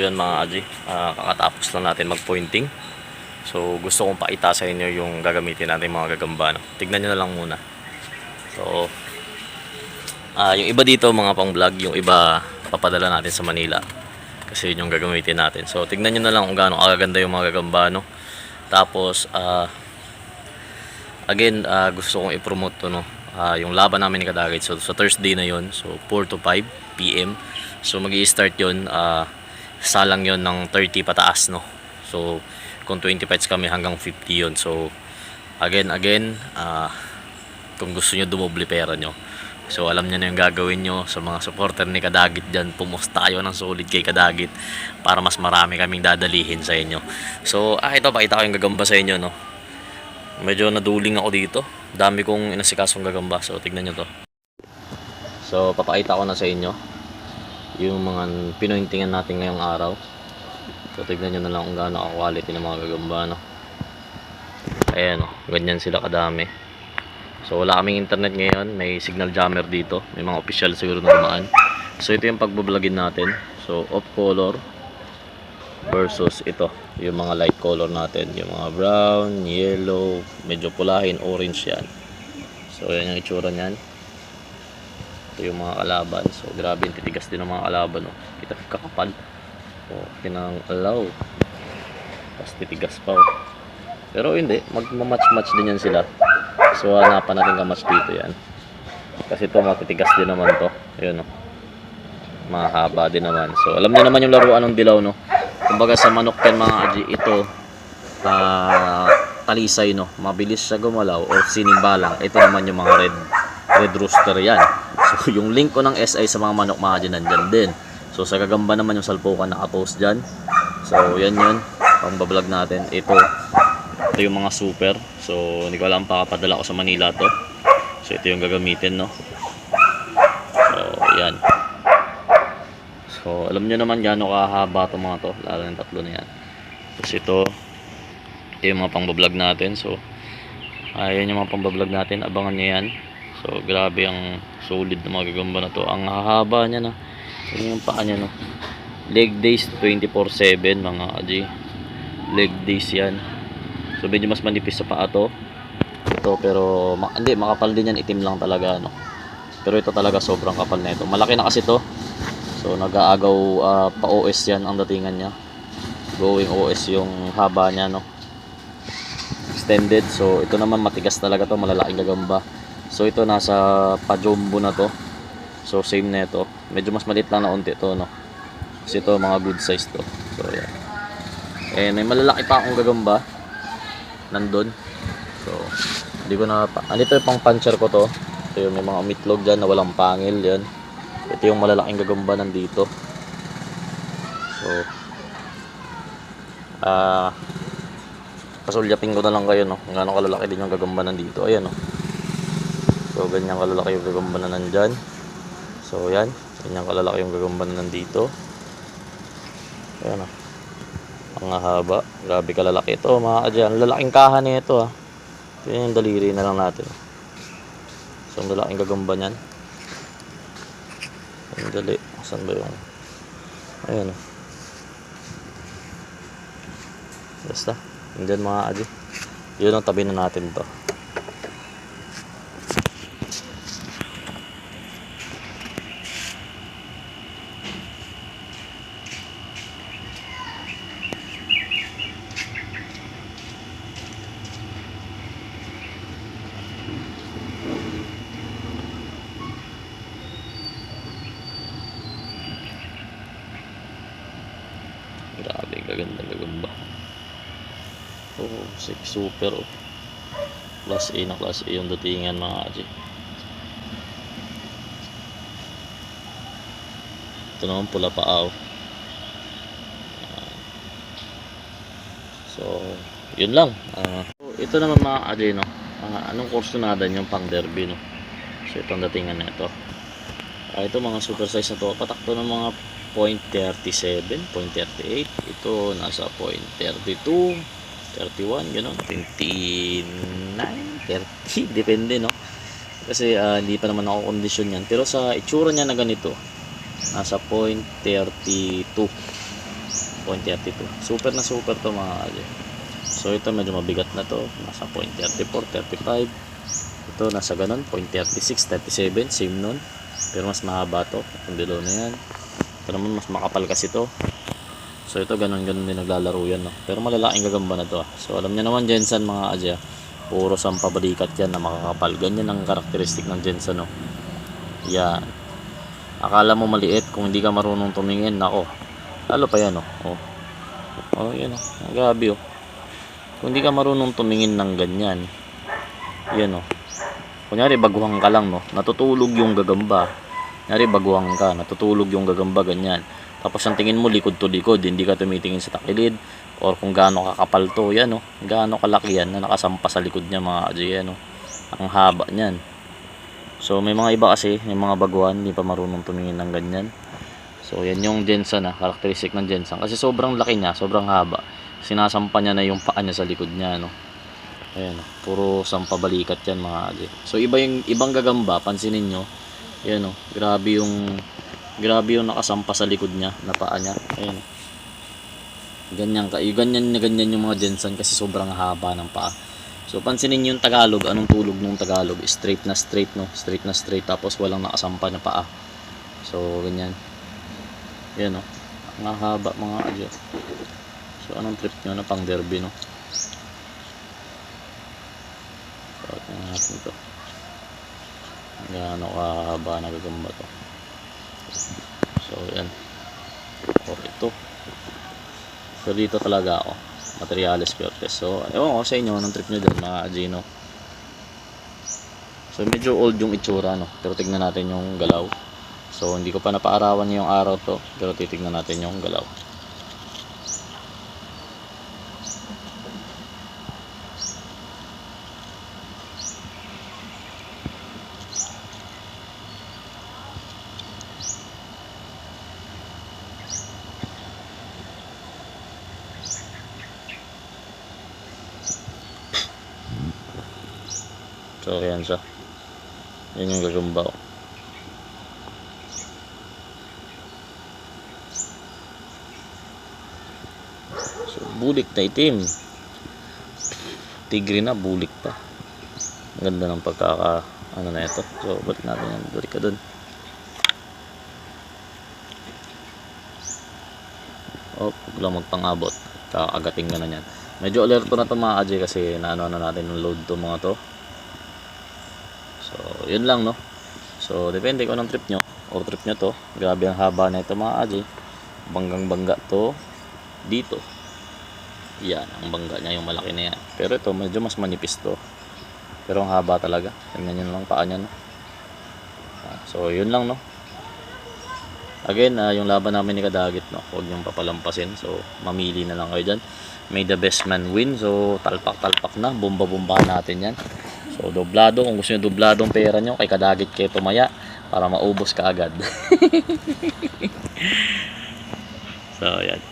yun mga Aji, kakatapos lang natin mag-pointing. So gusto kong paita sa inyo yung gagamitin natin mga gagamba, no? Tignan nyo na lang muna. So yung iba dito mga pang vlog, yung iba papadala natin sa Manila kasi yun yung gagamitin natin. So tignan nyo na lang kung gaano kaganda yung mga gagamba, no? Tapos again, gusto kong i-promote to, no? Yung laban namin ni Kadagit. So sa Thursday na yun, so 4 to 5 PM. So magi-start yun, salang yun ng 30 pataas, no? So kung 20 fights kami hanggang 50 yun. So again, kung gusto nyo dumoble pera nyo, so alam nyo na yung gagawin nyo. Sa mga supporter ni Kadagit dyan, pumusta kayo ng solid kay Kadagit para mas marami kaming dadalihin sa inyo. So ito, pakita ko yung gagamba sa inyo, no? Medyo naduling ako dito, dami kong inasikasong gagamba. So tignan nyo to. So papakita ko na sa inyo yung mga pinointingan natin ngayong araw. So tignan nyo na lang kung gaano ka-quality ng mga gagamba, no? Ayan, no? Ganyan sila kadami. So wala kaming internet ngayon, may signal jammer dito, may mga official siguro na dumaan. So ito yung pagbablogin natin. So off color versus ito, yung mga light color natin, yung mga brown, yellow, medyo pulahin, orange yan. So yan yung itsura nyan. Ito yung mga kalaban. So grabe yung titigas din ng mga kalaban, no? Kita kakapal. So kinang alaw, tapos titigas pa, oh. Pero hindi, magmamatch-match din yan sila. So hanapan natin ka-match dito yan, kasi ito matitigas din naman to. Ayun, no? Mahaba din naman. So alam niyo naman yung laruan ng dilaw, no? Kumbaga sa manok yan mga Aji, ito talisay, no? Mabilis siya gumalaw o sinimbalang. Ito naman yung mga red rooster yan. So yung link ko ng SI sa mga manok mga Aji nandyan din. So sa gagamba naman yung salpukan nakapost dyan. So yan yun, pang-vlog natin. Ito yung mga super. So hindi ko alam, pakapadala ko sa Manila to. So ito yung gagamitin, no? So yan. So alam nyo naman gaano kahaba itong mga to, lalo ng tatlo na yan. Tapos ito yung mga pang-vlog natin. So ayan yung mga pang-vlog natin, abangan nyo yan. So grabe ang solid na mga gagamba na to. Ang hahaba niya, na yung paa niya, no? Leg days 24/7 mga Aji. Leg days yan. So medyo mas manipis sa paa to. Ito pero hindi, makapal din yan, itim lang talaga, no? Pero ito talaga sobrang kapal na ito. Malaki na kasi to. So nag-aagaw pa OS yan ang datingan niya. Going OS yung haba niya, no? Extended. So ito naman matigas talaga to, malalaking gagamba. So ito nasa pa-jumbo na to. So same na ito. Medyo mas maliit lang na unti to, no? Kasi ito mga good size to. So yan. Eh may malalaki pa akong gagamba nandun. So hindi ko na andito yung pang puncher ko to. So yun, may mga umitlog dyan na walang pangil yan. Ito yung malalaking gagamba nandito. So pasulyapin ko na lang kayo, no? Gaano kalalaki din yung gagamba nandito. Ayan, no? So ganyan kalalaki yung gagamba na nandyan. So yan, ganyan kalalaki yung gagamba na nandito. Ayan, no? Ang haba, grabe kalalaki ito mga Aji. Ang lalaking kaha nito, ha. Ito yung daliri na lang natin. So ang lalaking gagamba nyan. Ang dali, saan ba yung ayan, no? Basta andyan mga Aji. Yun ang tabi na natin to. Grabe, gagandang gagamba. Oh, super, oh. Class A na class A yung datingan mga Aji. Ito naman pula pa, oh. So yun lang. Ito naman mga Aji, no? Anong kursunada yung pang derby, no? So itong datingan na ito. Ito mga super size na to. Patak to ng mga 0.37, 0.38. Ito nasa 0.32, 31, gano'n, 29, 30, depende, no? Kasi hindi pa naman ako kondisyon yan. Pero sa itsura niya na ganito, nasa 0.32. 0.32. Super na super to mga kadya. So ito medyo mabigat na to, nasa 0.34, 35. Ito nasa ganun, 0.36, 37, same nun. Pero mas mahaba to, itong below na yan. Ito naman mas makapal kasi to. So ito ganun din naglalaro yan, no? Pero malalaking gagamba na to, ah. So alam niyo naman Jensen mga kadya, puro sampabalikat yan na makakapal. Ganyan ang karakteristik ng Jensen, no? Yan. Akala mo maliit, kung hindi ka marunong tumingin, nako. Lalo pa yan, oh. Oh, yan, oh. Grabe, oh. Kung hindi ka marunong tumingin ng ganyan, yan, oh. Kunyari baguhang ka lang, no, natutulog yung gagamba. Kunyari baguhang ka, natutulog yung gagamba, ganyan. Tapos ang tingin mo likod to likod, hindi ka tumitingin sa takilid. Or kung gaano kakapal to, yan, no. Gaano kalaki yan na nakasampa sa likod niya mga kadya, yan, no. Ang haba niyan. So may mga iba kasi, may mga baguhan, hindi pa marunong tumingin ng ganyan. So yan yung Jensen, karakteristik ng Jensen. Kasi sobrang laki niya, sobrang haba. Sinasampa niya na yung paa niya sa likod niya, no. Ayan, puro sampabalikat yan mga kadya. So iba yung ibang gagamba, pansinin nyo. Ayan, grabe yung nakasampa sa likod niya, na paa niya. Ayan. Ganyan yung mga Jensen kasi sobrang haba ng paa. So pansinin nyo yung Tagalog, anong tulog nung Tagalog? Straight na straight, no? Straight na straight, tapos walang nakasampa na paa. So ganyan. Yan, ang haba mga kadya. So anong trip nyo na pang derby, no? So tingnan natin ito. Gaano kahaba na gagamba to. So yan. Ito. So dito talaga ako. Materials Fuertes. So ewan ko sa inyo anong trip nyo dyan mga Gino. So medyo old yung itsura, no? Pero tignan natin yung galaw. So hindi ko pa napaarawan yung araw to, pero titignan natin yung galaw. So ayan siya. Yan yung gagamba. So bulik na itim. Tigre na, bulik pa. Ang ganda ng pagkaka ano na ito. So balik natin yan. Balik ka dun. Lang magpangabot. Kakagating ka na yan. Medyo alerto na ito mga kadya kasi naano na natin ng load to mga to. So yun lang, no. So depende kung anong trip nyo o trip nyo to. Grabe ang haba na ito mga kadya. Banggang bangga to dito. Yan ang bangga niya, yung malaki na yan. Pero ito medyo mas manipis to. Pero ang haba talaga. Tingnan nyo lang paa niya, no. So yun lang, no. Again, yung laban namin ni Kadagit, no, huwag niyong papalampasin. So mamili na lang kayo dyan. May the best man win. So talpak-talpak na, bomba-bombahan natin yan. So doblado, kung gusto niyo dobladong pera niyo, kay Kadagit kayo tumaya para maubos ka agad. So yan.